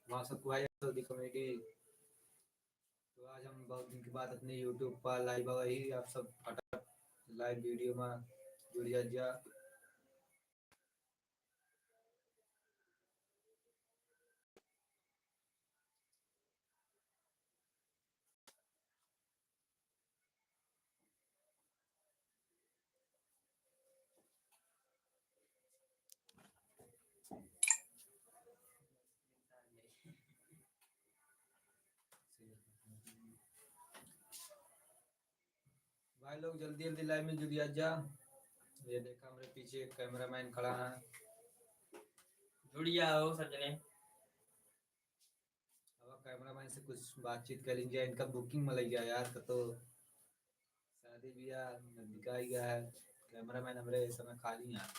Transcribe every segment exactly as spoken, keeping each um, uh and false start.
हमार सबको भाई सऊदी कॉमेडी। तो आज हम बहुत दिन के बाद अपने YouTube पर live आवा ही, आप सब फटाफट live video में जुड़ जा, जा। भाई लोग जल्दी जल्दी live में जुड़िया जा। ये देखा हमरे पीछे cameraman खड़ा है। जुड़िया हो सजने। अब cameraman से कुछ बातचीत कर लीजिए, इनका booking में लग गया यार, तो शादी ब्याह नजदीक आ गया है, cameraman हमरे इस समय खाली हैं।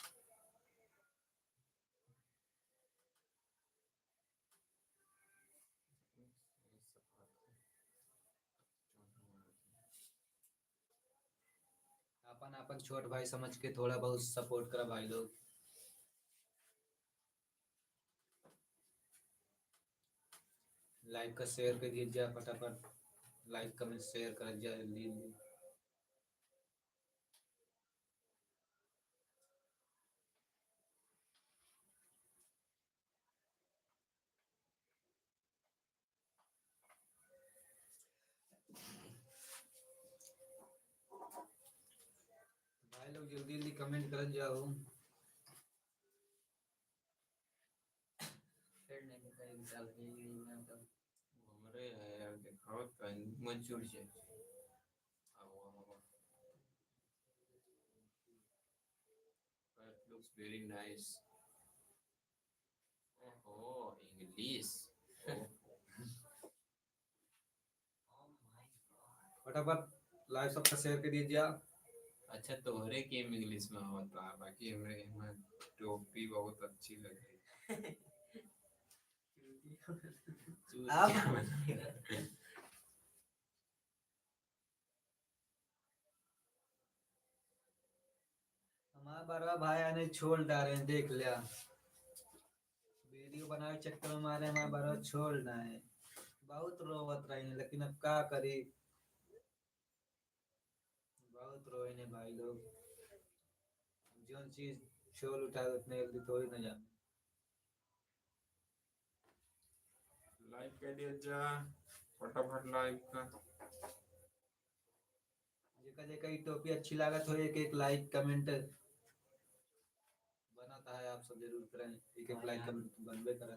अपन अपन छोट भाई समझ के थोड़ा बहुत support करा भाई लोग। Live का share कर दिया जा फटाफट, like comment share कर जा जल्दी जल्दी। भाई लोग जल्दी जल्दी comment करत जाओ। फिर नहीं तो कहीं निकाल के ये ना तो। हमरे है यार, दिखाओ तो मत जुड़ जाए। आओ, आओ, आओ। That looks very nice. ओहो, English। फटाफट live सबका share कर दीजिए। अच्छा, तोहरे के English में होता है, बाकी हमरे में टोपी बहुत अच्छी लग रही है। आप हमारा बड़वा भाई आने छोड़ डारे हैं, देख लिया। Video बनावे चक्कर में मारे हमारा बड़वा छोड़ डारे हैं। बहुत रोवत रही, लेकिन अब का करी, बहुत रोए ने भाई लोग। जौन चीज छोल उठावे उतने जल्दी थोड़ी ना जाए। Like कर दिया जा, फटाफट like का। जेका जेका ई टोपी अच्छी लागत हो, एक एक like comment बनता है, आप सब जरूर करें, एक एक like comment बनबे करें।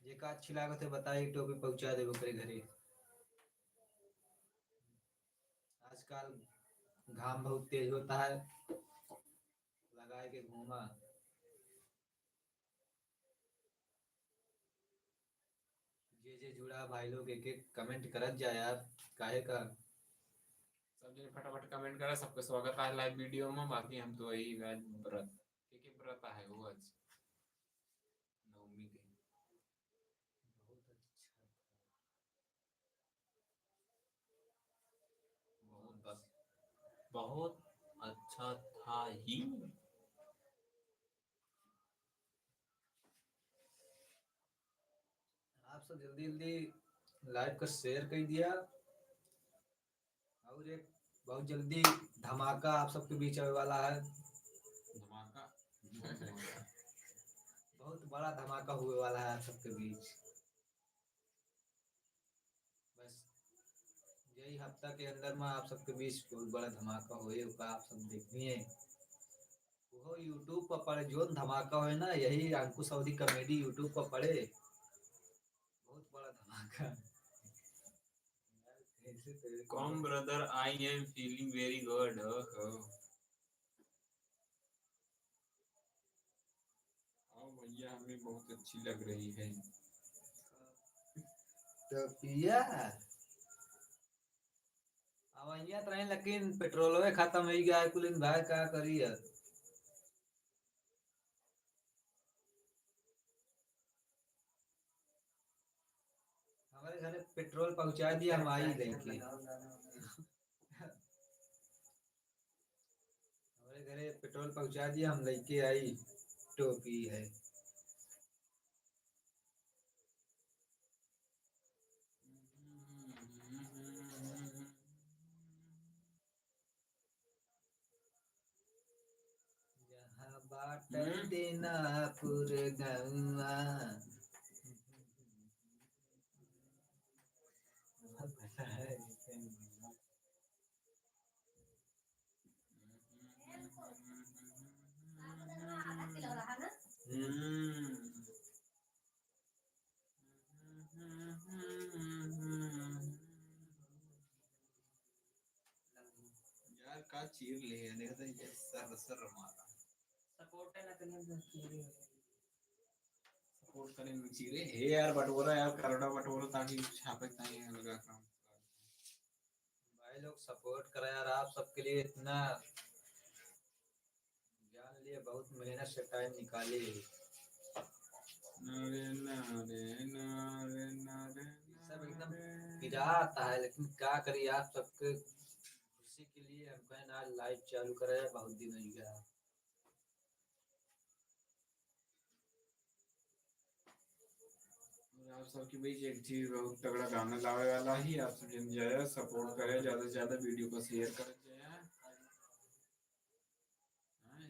जेका अच्छी लागत है बताए, टोपी पहुंचा देबो करे घरे। आजकल घाम बहुत तेज होता है, लगाए के घूमा। जे जे जुड़ा भाई लोग एक एक comment करत जा यार, काहे का। सब जने फटाफट comment करा, सबके स्वागत है live video में। बाकी हम तो वही आज व्रत, के के व्रत है वो आज नवमी के। बहुत अच्छा था। बहुत बस, बहुत अच्छा था ही। आप सब जल्दी जल्दी live का share कर दिया। और एक बहुत जल्दी धमाका आप सबके बीच आवे वाला है। धमाका? बहुत बड़ा धमाका होवे वाला है आप सबके बीच। बस यही हफ्ता के अंदर में आप सबके बीच बहुत बड़ा धमाका होए, ओका आप सब देखिए। वो YouTube पर पड़े, जोन धमाका होए ना, यही अंकुश अवधी comedy YouTube पर पड़े, बहुत बड़ा धमाका। Come brother, I am feeling very good। ओहो। हाँ भैया, हमें बहुत अच्छी लग रही है। तो पिया, अब यहाँ तो रहे, लेकिन पेट्रोलवे खत्म हो गया है, कुल भाई का करी अब। हमारे घरे पेट्रोल पहुँचा दिया, हम आई लेके। हमारे घरे पेट्रोल पहुँचा दिया, हम लेके आई। टोपी है। जहाँ बाटे हम्म। दीनापुर गौआ। हम्म। यार, का चीर ले है, देखा था, ये सर, सर मारा। सपोर्ट है ना, कहीं भी चीरे। सपोर्ट करें, चीरे। हे यार, बटोरा यार, करड़ा बटोरा, ताकि छापे, ताकि अलग काम। भाई लोग, सपोर्ट करा यार, आप सबके लिए इतना जान लिए, बहुत मेहनत से टाइम निकाले। नारे, नारे, नारे, नारे, सब एकदम नारे। पिरात है, लेकिन का करी, आप सबके खुशी के लिए हम कहें आज लाइव चालू करे, बहुत दिन हो गया। और आप सबके बीच एक चीज बहुत तगड़ा गाना लावे वाला ही, आप सब जन जाया सपोर्ट करे, ज्यादा से ज्यादा वीडियो को शेयर करे जाया। हाँ।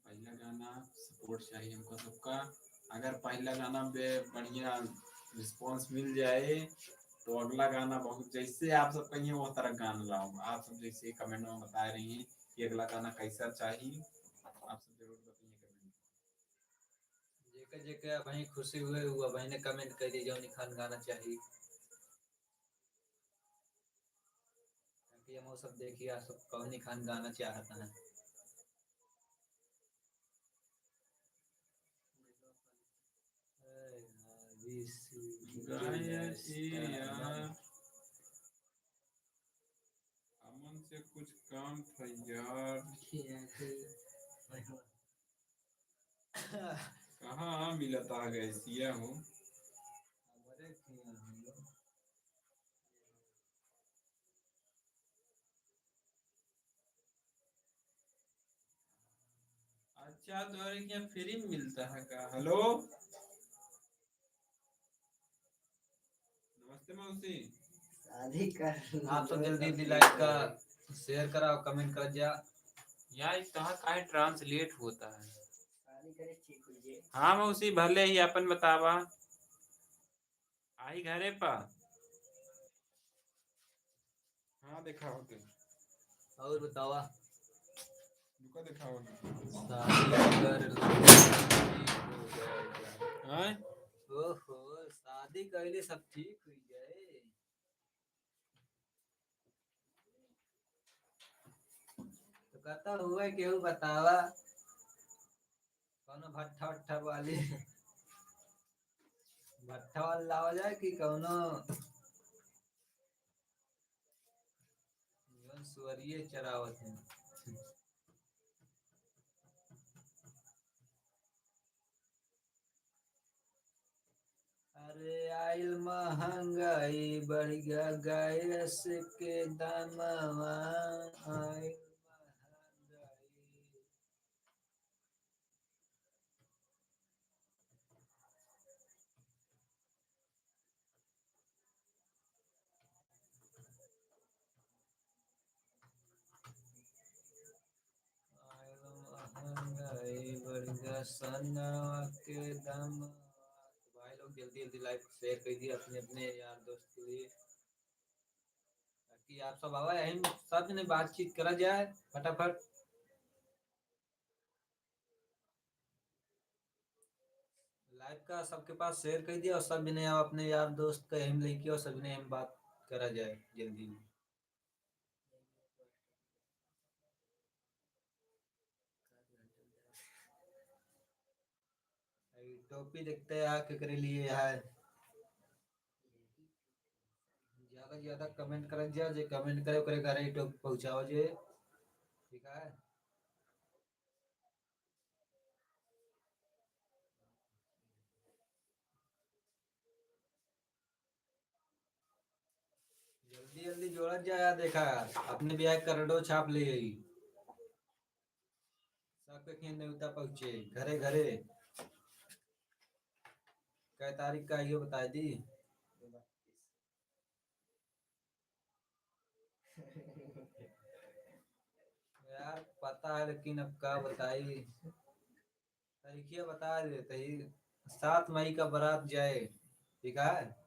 पहला गाना सपोर्ट चाहिए हमको सबका। अगर पहला गाना बे-, बढ़िया रिस्पॉन्स मिल जाए तो अगला गाना बहुत, जैसे आप सब कहिए वो तरह गाना लाओ। आप सब जैसे कमेंट में बता रही हैं कि अगला गाना कैसा चाहिए, आप सब जरूर बताइए कमेंट में। जेके जेके अबहीं खुशी हुए, वो अबहीं ने कमेंट कर दीजिए, जौन खान गाना चाहिए। ताकि हम वो सब देखिए, आप सब कौन खान गाना चाहता है। ए, आ, this is गाए दिया यार। अमन से कुछ काम था यार। कहाँ मिलता है गैसिया हो? अच्छा, तोहरे के यहाँ फ्री में मिलता है का? हेलो, नमस्ते मौसी। शादी कर आप सब जल्दी जल्दी लाइव का शेयर कराओ, कमेंट कर जा। यार, कहाँ काहे ट्रांसलेट होता है? शादी करे ठीक हो जाए। हाँ मौसी, भले ही अपन बतावा। आई घरे पा। हाँ, देखावत है। और बतावा। रुका, देखावत है। शादी कर लो, ठीक हो जाएगा। हाँ? ओहो, शादी कैले सब ठीक हो जाए। तो कहता हुआ केहू बतावा, कौनो भट्ठा उट्ठा वाली, भट्ठा वाला लावा जाए कि कौनो जौन सुअरिये चरावत है। अरे आइल महंगाई, बढ़ गया गैस के दामवा। आइल महंगाई। आइल महंगाई बढ़ गया सनवा के दाम। तो भाई लोग जल्दी जल्दी लाइव शेयर कर दिए अपने अपने यार दोस्त के लिए, ताकि आप सब आवा, यहीं सब जने बातचीत करा जाए फटाफट। लाइव का सबके पास शेयर कर दिया और सब जने आप अपने यार दोस्त का हम लेके और सब जने हम बात करा जाए जल्दी में। ई टोपी देखते हैं यहाँ केकरे लिए है। ज्यादा से ज्यादा कमेंट करत जा, जे कमेंट करे ओकरे घरे ई टोपी पहुँचाओ जे, ठीक है। जल्दी जल्दी जोड़त जा यार, देखा यार, अपने भी आए करोड़ों छाप ले आई। सबके खेत नेवता पहुँचे, घरे घरे। कै तारीख का, इहो बताइ दी। यार, पता है, लेकिन अब का बताई, तारीखिया बता देते ही। सात मई का बारात जाए, ठीक है?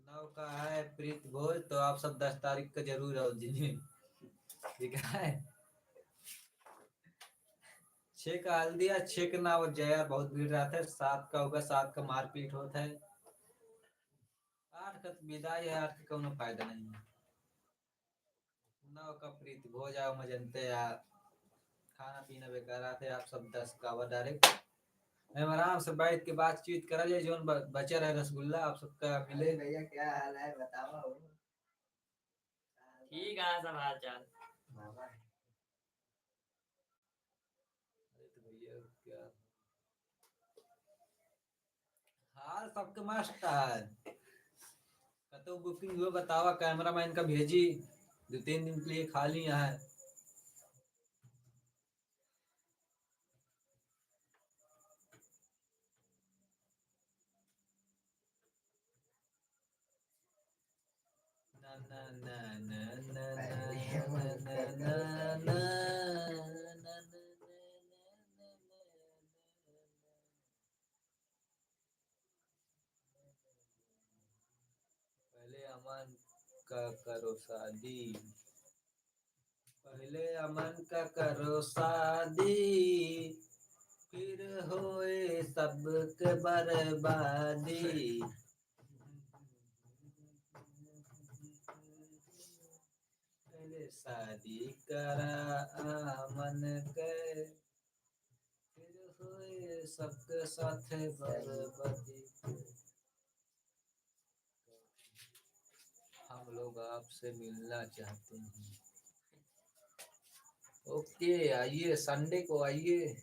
नौ का है प्रीत भोज, तो आप सब दस तारीख का जरूर आओ जी। ठीक है, छः का हल्दी है, छः के ना हो जाए यार, बहुत भीड़ रहत है। सात का होगा, सात का मारपीट होत है। आठ का तो विदाई है, आठ का कौनो फायदा नहीं है। नौ का प्रीत भोज आओ, मजनते यार, खाना पीना बेकार रहत है। आप सब दस का आवा direct, हम आराम से बैठ के बातचीत करा जाए। जौन ब-, बचा रहे रसगुल्ला, आप सबका मिले। अरे भैया, क्या हाल है, बताओ। ठीक है, सब हाल चाल। बाबा। अरे तो भैया, क्या हाल? सबके मस्त है। कतो booking हुआ बतावा, cameraman का भेजी, दो तीन दिन के लिए खाली यहाँ है। पहले अमन का करो शादी, पहले अमन का करो शादी, फिर होए सबके बर्बादी। पहले शादी करा अमन के, फिर होए सबके साथ बर्बादी। हम लोग आपसे मिलना चाहते हैं। OK, आइए, Sunday को आइए।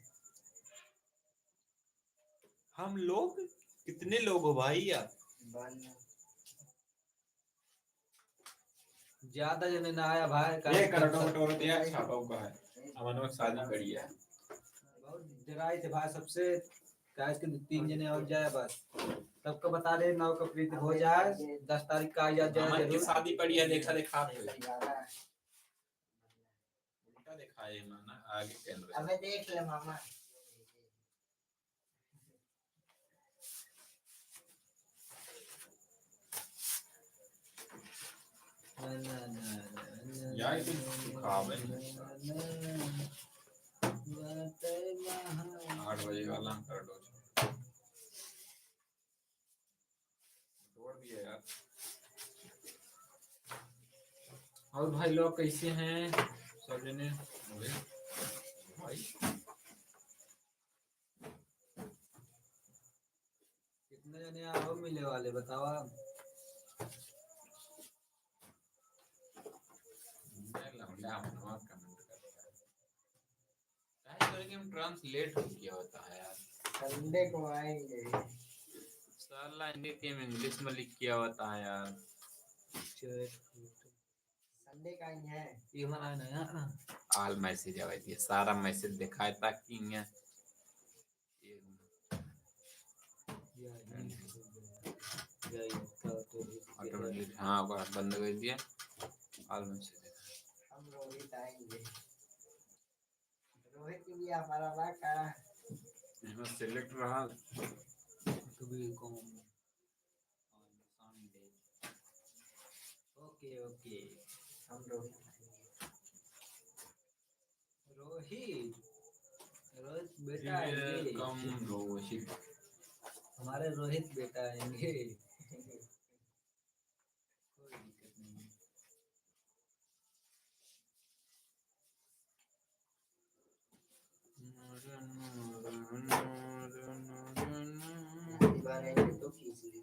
हम लोग कितने लोग हो भाई आप? ज्यादा जने ना आया भाई, ये काहे करटो कि बटोरो दिया, छापा हुआ है। अमनवा के शादी पड़ी है। बहुत डराए थे भाई सबसे, काहे कि दो तीन जने और जाए बस। सबको बता दे, नौ का प्रीत भोज है, दस तारीख का आ जाए अमन की जरूर। शादी पड़ी है, देखा देखा। उल्टा दिखाए ना, ना, आगे कैमरा। अबे देख ले मामा। यार, कुछ सिखावे नहीं। आठ बजे वाला हम कर दो। तोड़ दिया यार। और भाई लोग कैसे हैं सब जने? अरे भाई, कितने जने आओ मिले वाले, बताओ आप। लौंडा अपना comment करता है। काहे करके हम translate हो किया होता है यार? Sunday को आएंगे। साला हिंदी के हम English में लिख किया होता है यार। Sunday का ही है। ये हमारा है ना यार। All message आवे दिए, सारा message दिखाए ताकि इहाँ ये या, या, या, या, auto delete, हाँ, ओकरा बंद कर दिया। All message। हम रोहित आएंगे। रोहित भी हमारा बा का? यहाँ select रहा। कभी कौन? OK, OK। हम रोहित आएंगे। रोहित, रोहित बेटा आएंगे। Welcome रोहित। हमारे रोहित बेटा आएंगे। कोई दिक्कत नहीं है। इस बार आएंगे तो खींच लेंगे।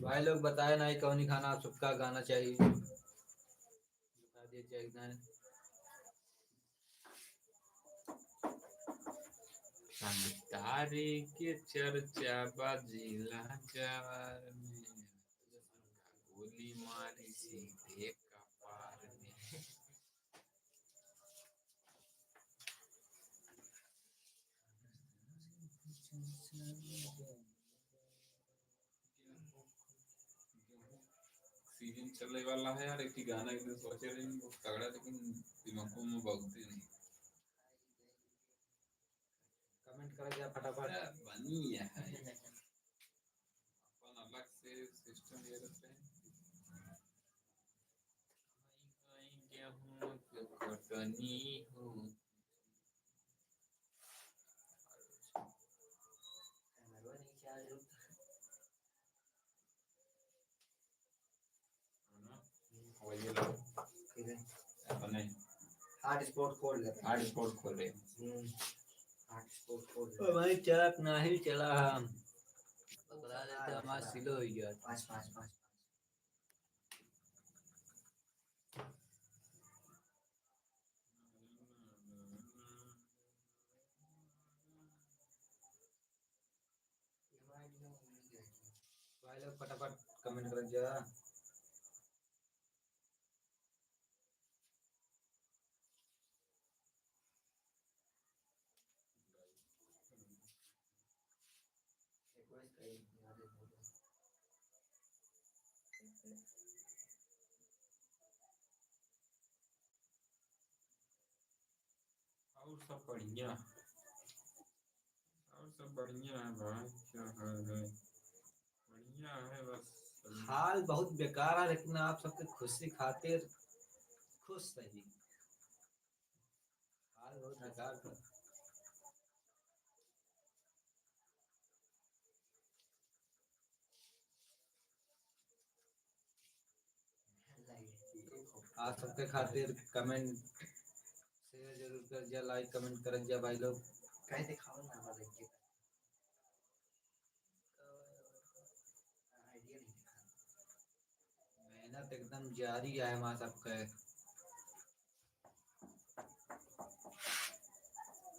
भाई लोग बताए ना, कौन खाना आप सबका गाना चाहिए, बता दिया जाए गाना। संगतारे के चर्चा बा जिला जवार में, गोली मारी सीधे कपार में। सीजन चले वाला है यार, एक ही गाना एक दिन सोचे रहे हैं, बहुत तगड़ा, लेकिन दिमाग में बगते नहीं। Comment करा जा फटाफट। अरे, बनी है। अपन अलग से system ये रखते हैं। कहीं, कहीं गेहूं के कटनी हो। Camera नहीं charge होता। है ना? और ये लो। ठीक है। अपने hotspot खोल लेते हैं। Hotspot खोल रहे हैं। हम्म, hotspot खोल लेते हैं। भाई, चलत नाही चला हम। पकड़ा लेता, हमारा slow हो गया। पाँच, पाँच, पाँच, पाँच। भाई लोग फटाफट comment कर जा। और सब बढ़िया, और सब बढ़िया है भाई, क्या हाल है? बढ़िया है बस। हाल बहुत बेकार है, लेकिन आप सबके खुशी खातिर खुश रही। हाल बहुत बेकार था। आप सबके खातिर comment share जरूर कर जा, like comment कर जा भाई लोग। काहे दिखाओ ना हमारे के। Idea नहीं दिखा। मेहनत एकदम जारी है हमारा सबके।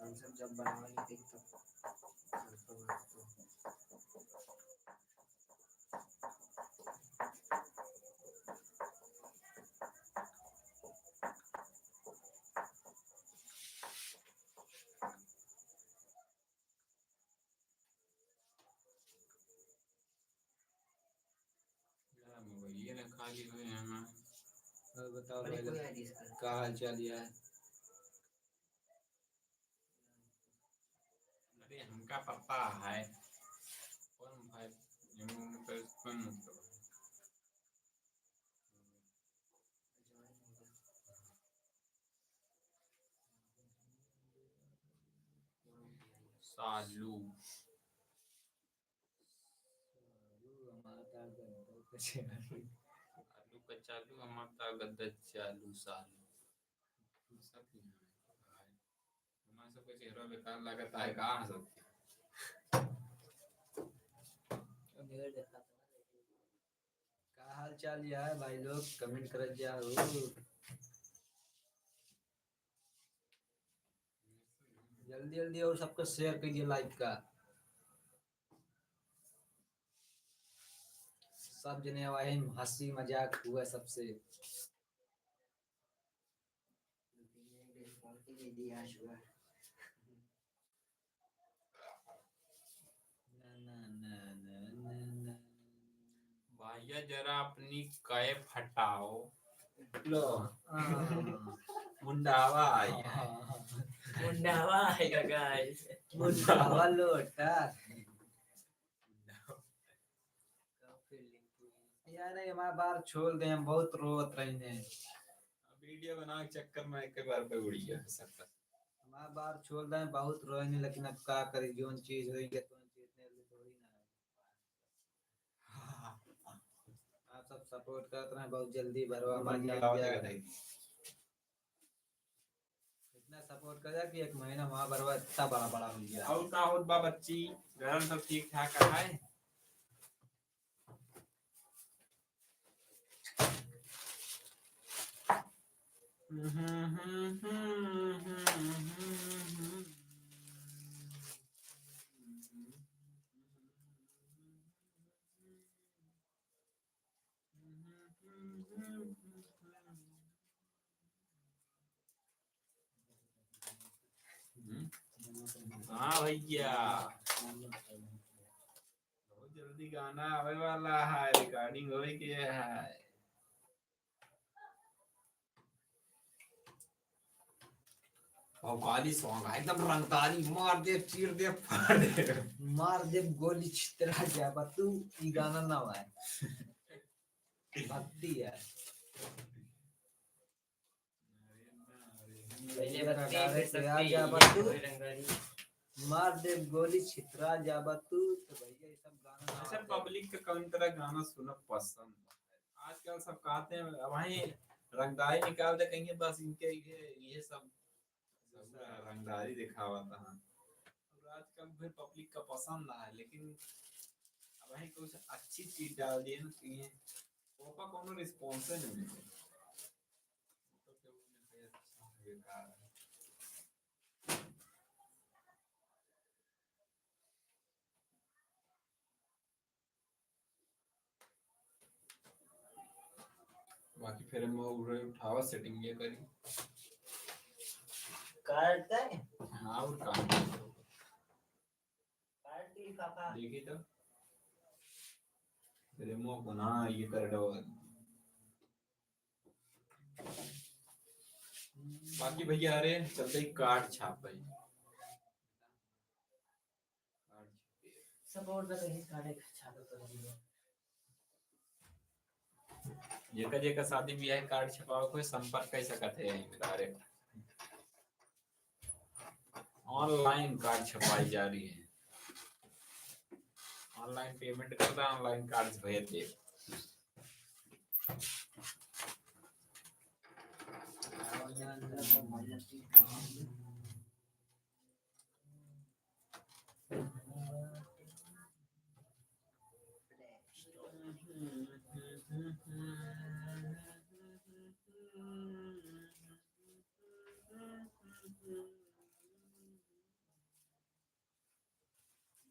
हम सब जब बनावे निकली तब सरसों वरसों। यार, मोबाइल ये ना खाली हो यहाँ। और बताओ अरे, भाई, कोई आइडिया इसका। का हाल चाल यार? अरे, हमका पता है। कौन भाई? हम तो कौन मतलब? सालू। सालू हमार तार गद्दा के चालू। आलू का चालू, हमार तार गद्दा चालू, सालू। सब यहाँ है। हमार सबका चेहरा बेकार लागत है, कहाँ सबके? का हाल चाल या है भाई लोग, comment करत जाओ। जल्दी जल्दी और सबको share कीजिए live का। सब जने आवा है, हंसी मजाक हुआ सबसे। ना, ना, ना। भैया जरा अपनी cap हटाओ। लो। हाँ। मुंडावा आई। हाँ, हाँ। मुंडावा आएगा guys। मुंडावा लोटा। यार, ये हमार बार छोड़ दे, हम बहुत रोवत रही ने। Video बनावे के चक्कर में एक बार पे उड़ी गया सबका। हमार बार छोड़ दे, बहुत रोए ने, लेकिन अब का करी, जोन चीज होई गया, तो चीज ने तो होई ना। आप सब support करत रहे, बहुत जल्दी भरवा मान जाएगा। इतना support कर जा कि एक महीना वहाँ बरवा इतना बड़ा बड़ा हो गया। और का होत बा बच्ची? घर में सब ठीक ठाक है? हम्म। हाँ भैया, बहुत जल्दी गाना आवे वाला है, recording होवे के है। भौकाली song है, एकदम रंगदारी, मार दे, चीर दे, फाड़ दे। मार दे गोली छितरा जाबा तू, ई गाना ना है। भक्ति है। पहले भक्ति, फिर शक्ति, ये थोड़ी रंगदारी। मार दे गोली छितरा जाबा तू, तो भैया ये सब गाना ना अच्छा, होता। Public के कौन तरह गाना सुनब पसंद है? आजकल सब कहते हैं, अब वहीं रंगदारी निकाल दे कहीं, बस इनके ये, ये सब, सब रंगदारी दिखावा था। और आजकल फिर public का पसंद ना है, लेकिन अब वहीं कुछ अच्छी चीज डाल दिए ना, तो ये ओपा कोनो response ही नहीं मिले। तो क्या बोलते हैं, अच्छा, बेकार है। बाकी फिर हम उठावा, setting ये करी। काट दे। हाँ, और काम। काट दी पापा। देखी तो। फिर हम को ना ये कर दो। बाकी भैया, अरे चलते ही card छाप भाई। Support कर रही, card एक छाप कर रही है। जेकर जेकर शादी ब्याह card छपावे कोई संपर्क कर सकत है यहीं पे direct। Online card छपाई जा रही है। Online payment कर दे, online card भेज दे।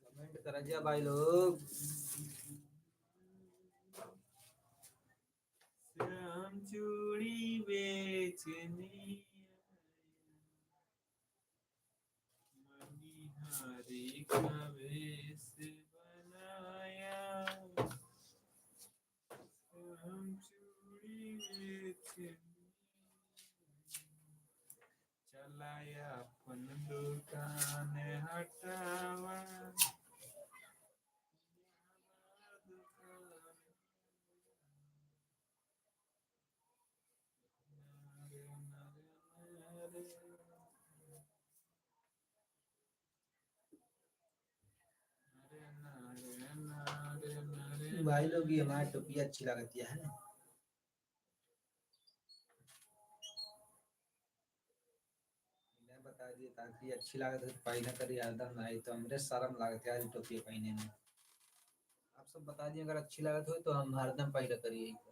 Comment करा जा भाई लोग। श्याम चूड़ी बेचने मनिहारी का वेश बनाया। श्याम चूड़ी बेचने चला अपन दुकान हटावा। भाई लोग, ये हमारी टोपी अच्छी लगती है ना? मैं बता दिए, ताकि अच्छी लागत है तो पहिना करी हरदम, नहीं तो हमरे शर्म लागत है यार, टोपी पहिने में। आप सब बता दिए, अगर अच्छी लागत हो तो हम हरदम पहिना करी यही पर।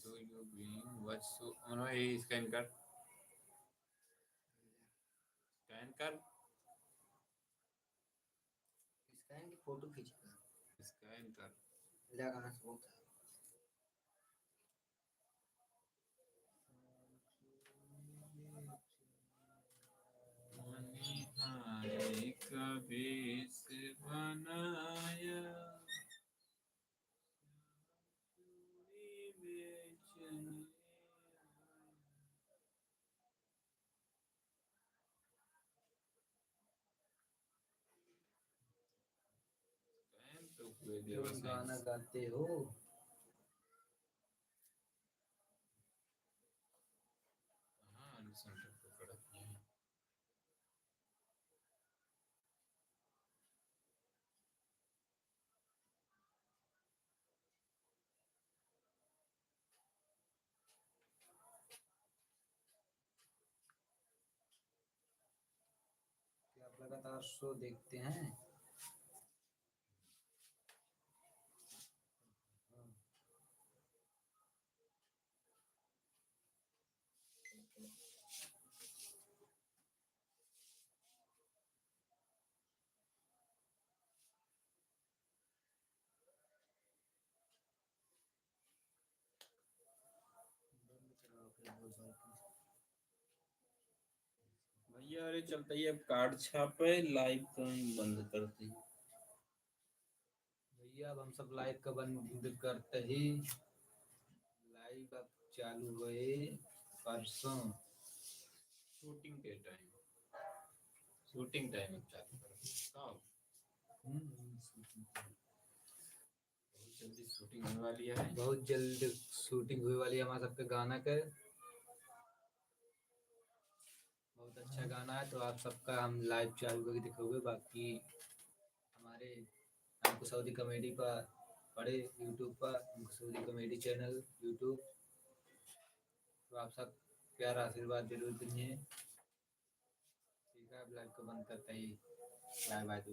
Do you bring what so? Oh no, ये scan कर, scan कर। Scan की photo खींच कर। Scan कर। ले कहाँ से होता है? मनिहारी का वेश बनाया, चूड़ी बेचने। Time तो कोई देवा तुम गाना science। गाते हो? हाँ, center पकड़त नहीं। लगातार शो देखते हैं। भैया, अरे चलते ही अब कार्ड छापे, लाइव तो ही बंद करते ही। भैया, अब हम सब लाइव का बंद करते ही, लाइव अब चालू होए परसों। शूटिंग के टाइम, शूटिंग टाइम अब चालू करते हैं। का हो? हम्म, शूटिंग टाइम। बहुत जल्दी शूटिंग होने वाली है। बहुत जल्द शूटिंग होने वाली है हमारे सबके गाना के। बहुत अच्छा गाना है, तो आप सबका हम लाइव चालू करके दिखाओगे। बाकी हमारे अंकुश अवधी कॉमेडी पर पड़े YouTube पर, अंकुश अवधी कॉमेडी चैनल YouTube, तो आप सब प्यार आशीर्वाद जरूर दीजिए। ठीक है, अब लाइव को बंद करते ही बाय बाय।